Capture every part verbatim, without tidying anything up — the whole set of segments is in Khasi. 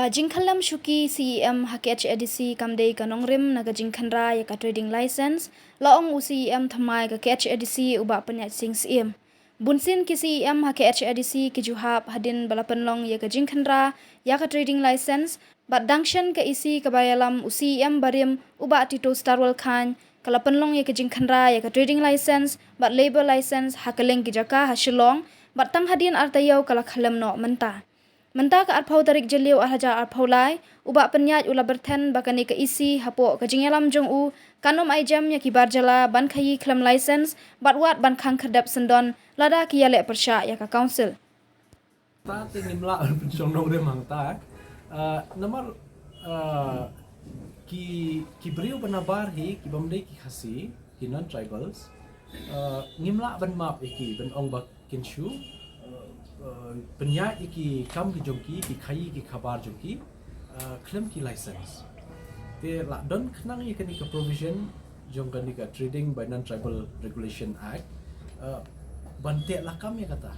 Ka jingkhyllem shuki C E M ha K H A D C kam dei ka nongrim na ka jingkhynra ïa ka trading license, la ong u C E M thymmai ka K H A D C u Bah Pynïaid Sing Syiem. Bunsien ki C E M ha K H A D C ki ju hap hadien ba la pynlong ïa ka jingkhynra ïa ka trading license, bad dang shen ka E C kaba ïalam u C E M barim u Bah Tito Starwell Chyne, ka la pynlong ïa ka jingkhynra ïa ka trading license bad labour license ha kylleng ki jaka ha Shillong, bad tang hadien ar taïew ka la khyllem noh mynta. Mynta ka arphew tarik Jylliew ar hajar arphew lai, u Bah Pynïaid u la byrthen ba kane ka E C hapoh ka jingïalam jong u kan ym ai jem ïa ki bar jylla ban khaïi khlem license, bad wat ban khang khyrdep syndon lada ki ïaleh pyrshah ïa ka council. Ta te ngim lah ban pynshong nongrim hangta. Ah, namar, ah, ki, ki briew ba nabar hi, ki bym dei ki Khasi, ki non-tribals, ah, ngim lah ban map ïa ki, ban ong ba kin shu, ah, ah, pynïaid ïa ki kam ki jong ki, ki khaïi ki khabar jong ki, ah, khlem ki license. Te la don khnang ïa kane ka provision jong kane ka Trading by Non-Tribal Regulation Act, ah, ban teh lakam ïa kata.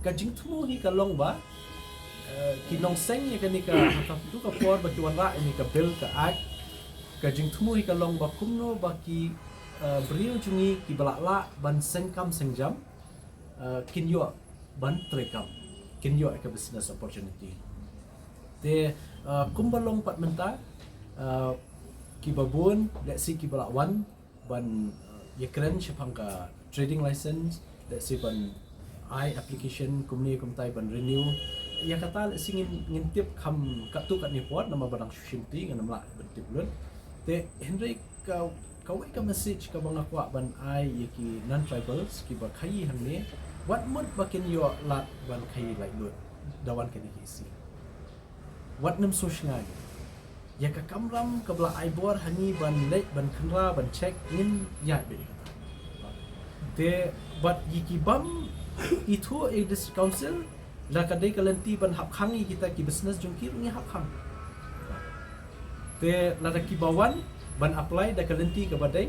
Ka jingthmu hi ka long ba, ah, ki nongseng ïa kane ka, ha katu ka por ba ki wanrah ïa kane ka bill ka act, ka jingthmu hi ka long ba kumno ba ki, ah, briew jong ngi kiba lah lah ban seng kam seng jam, ah, kin ïoh ban trei kam, kin ïoh ïa ka business opportunity. Te, ah, kumba long pat mynta, ah, kiba bun, lehse kiba lah wan ban, ah, ïakren shaphang ka trading license, lehse ban ai application kumne kumtai ban renew. Ïa kata lehse ngin, ngin tip kham katto katne por, namar ba dang shu shimti, ngan ym lah ban tip lut. Te hynrei ka, kawei ka message kaba nga kwah ban ai ïa ki non-tribals kiba khaïi hangne, wat mut ba kin ïoh lad ban khaïi laitluid da wan kane ka E C. Wat nym sngewshngaiñ. Ïa ka kamram kaba la ai bor ha ngi ban leit ban khynra ban check, ngin ïaid beit ïa kata. Te bad ïa ki bym ithuh ïa District Council, lada ka dei ka lynti ban hap khang ïa kita ki business jong ki ruh ngi hap khang. Te lada kiba wan ban apply da ka lynti kaba dei,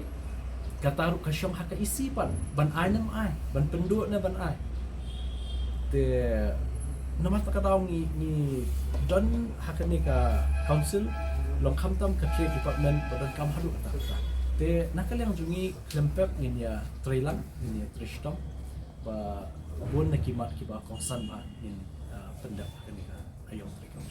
kata ruh ka shong ha ka E C pat ban ai ne ym ai, ban pynduh ne ban ai. Te namar kata ka daw ngi, ngi don ha kane ka council, long khamtam ka trade department ba donkam haduh katta katta. Te na ka liang jong ngi khlem pep ngin ïa trei lang, ngin ïa trei shitom, ba bun na ki mat kiba kongsan ba ngin, ah, pyndep ha kane ka aïom treikam.